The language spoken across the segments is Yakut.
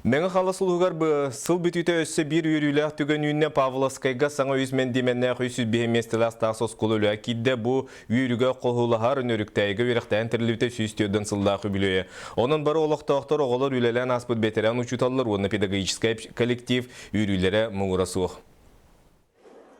Мэҥэ Хаҥалас улууһугар сыл бүтүүтэ өссө биир үөрүүлээх түгэн үүннэ. Павловскайга саҥа үс мэндиэмэннээх 305 миэстэлээх таас оскуола үлэҕэ киирдэ. Бу үөрүүгэ хоһулаһар Нөрүктээйигэ үөрэхтээн тэриллибитэ 104 сыллаах үбүлүөйэ. Онон бары олохтоохтор, оҕолор, үлэлээн ааспыт бэтэрээн учууталлар уонна педагогическай коллектив үөрүүлэрэ муҥура суох.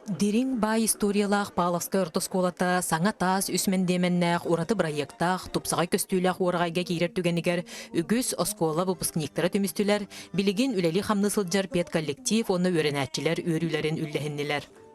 Дириҥ баай историялаах Павловскай орто оскуолата саҥа таас үс мэндиэмэннээх ураты бырайыактаах, тупсаҕай көстүүлээх уораҕайга киирэр түгэнигэр үгүс оскуола выпускниктара түмүстүлэр, билигин үлэлии-хамныы сылдьар педколлектив уонна үөрэнээччилэр үөрүүлэрин үллэһиннилэр.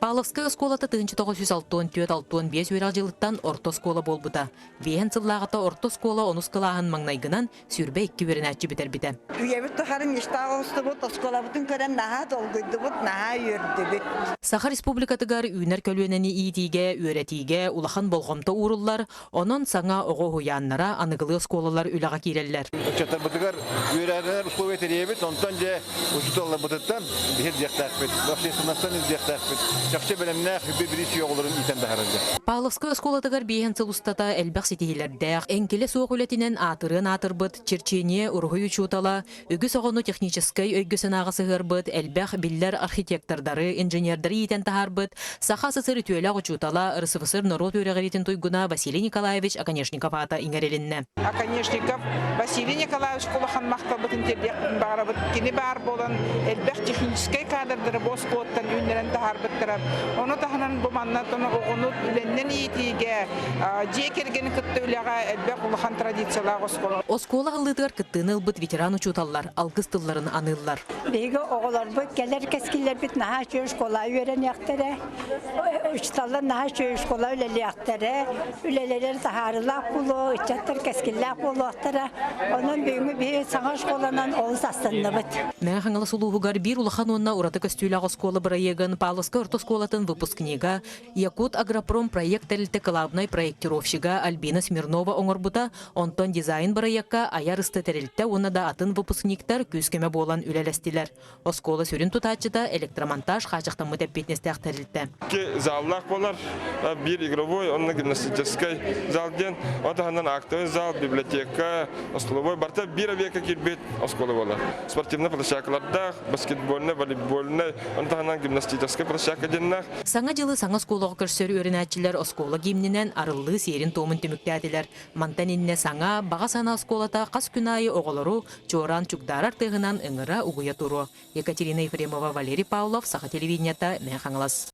Павловскай оскуолата 1964-65 үөрэх дьылыттан орто оскуола буолбута. Биэһэн сыллааҕыта орто оскуола онус кылааһын маҥнайгынан 22 үөрэнээччи бүтэрбитэ. Үйэбит тухары мечта оҥостубут оскуолабытын көрөн наһаа долгуйдубут, наһаа үөрдүбүт. Саха Республикатыгар үүнэр көлүөнэни иитиигэ, үөрэтиигэ улахан болҕомто ууруллар, онон саҥа оҕо уһуйааннара, аныгылыы оскуолалар үлэҕэ киирэллэр. Ыччаттарбытыгар үөрэнэр условия тэрийэбит, онтон дьэ учууталларбытыттан биһир диэхтээхпит, общественностан ирдиэхтээхпит, чахчы бэлэмнээх үбү-бириис оҕолорун иитэн таһаарарга. Павловскай оскуолатыгар биэһин сыл устата элбэх ситиһиилэрдээх, эҥкилэ суох үлэтинэн аатырыан аатырбыт черчение уруһуй учуутала, үгүс оҕону техническэй өйгө-санааҕа сыһыарбыт, элбэх биллэр архитектордары, инженердэри иитэн таһаарбыт Саха СССР үтүөлээх учуутала, РСФСР норуот үөрэҕириитин туйгуна Василий Николаевич Оконешников аата иҥэрилиннэ. Оконешников Василий Николаевич улахан махталбытын тиэрдиэхпитин баҕарабыт. Кини баар буолан элбэх техническэй кадрдары бу оскуолаттан үүннэрэн таһаарбыттара. Ону таһынан бу манна оҕону үлэннэн иитиигэ, дьиэ кэргэни кытта үлэҕэ элбэх улахан традициялаах оскуола. Оскуола аһыллыытыгар кыттыыны ылбыт ветеран учууталлар алгыс тылларын аныыллар. Биһиги оҕолорбут кэлэр кэскиллэрбит наһаа үчүгэй школа үөрэниэхтэрэ, учууталлар наһаа үчүгэй школа үлэлиэхтэрэ, үлэлэрин таһаарыылаах буолуо, ыччаттар кэскиллээх буолуохтара. Онон бүгүҥҥү биһиги саҥа школанан олус астынныбыт. Мэҥэ Хаҥалас улууһугар биир улахан уонна ураты көстүүлээх оскуола бырайыагын Павловскай орто оскуолатын выпускнига Якут Агропром проект тэрилтэ кылаабынай проектировщига Альбина Смирнова оҥорбута, онтон дизайн бырайыакка айар ысты тэрилтэ уонна да атын выпускниктар күүс-көмө буолан үлэлэстилэр. Оскуола сүрүн тутааччыта электромонтаж хааччахтаммыт эппиэтинэстээх тэрилтэ. Икки заллаах буолар, биир игровой уонна гимнастическай зал диэн, ол таһынан актовый зал, библиотека, остолобуой барыта биир объекка киирбит оскуола буолар. Спортивнай площадкалардаах, баскетбольнай, волейбольнай, ону таһынан гимнастическай площадка диэннээх. Саҥа дьылы саҥа оскуолаҕа көрсөр үөрэнээччилэр оскуола гимнинэн арыллыы сиэрин-туомун түмүктээтилэр. Мантан иннэ саҥа, баҕа санаа оскуолата хас күн аайы оҕолору чуораан чугдаарар тыаһынан ыҥыра угуйа туруо. Екатерина Ефремова, Валерий Павлов, Саха телевидениета, Мэҥэ Хаҥалас.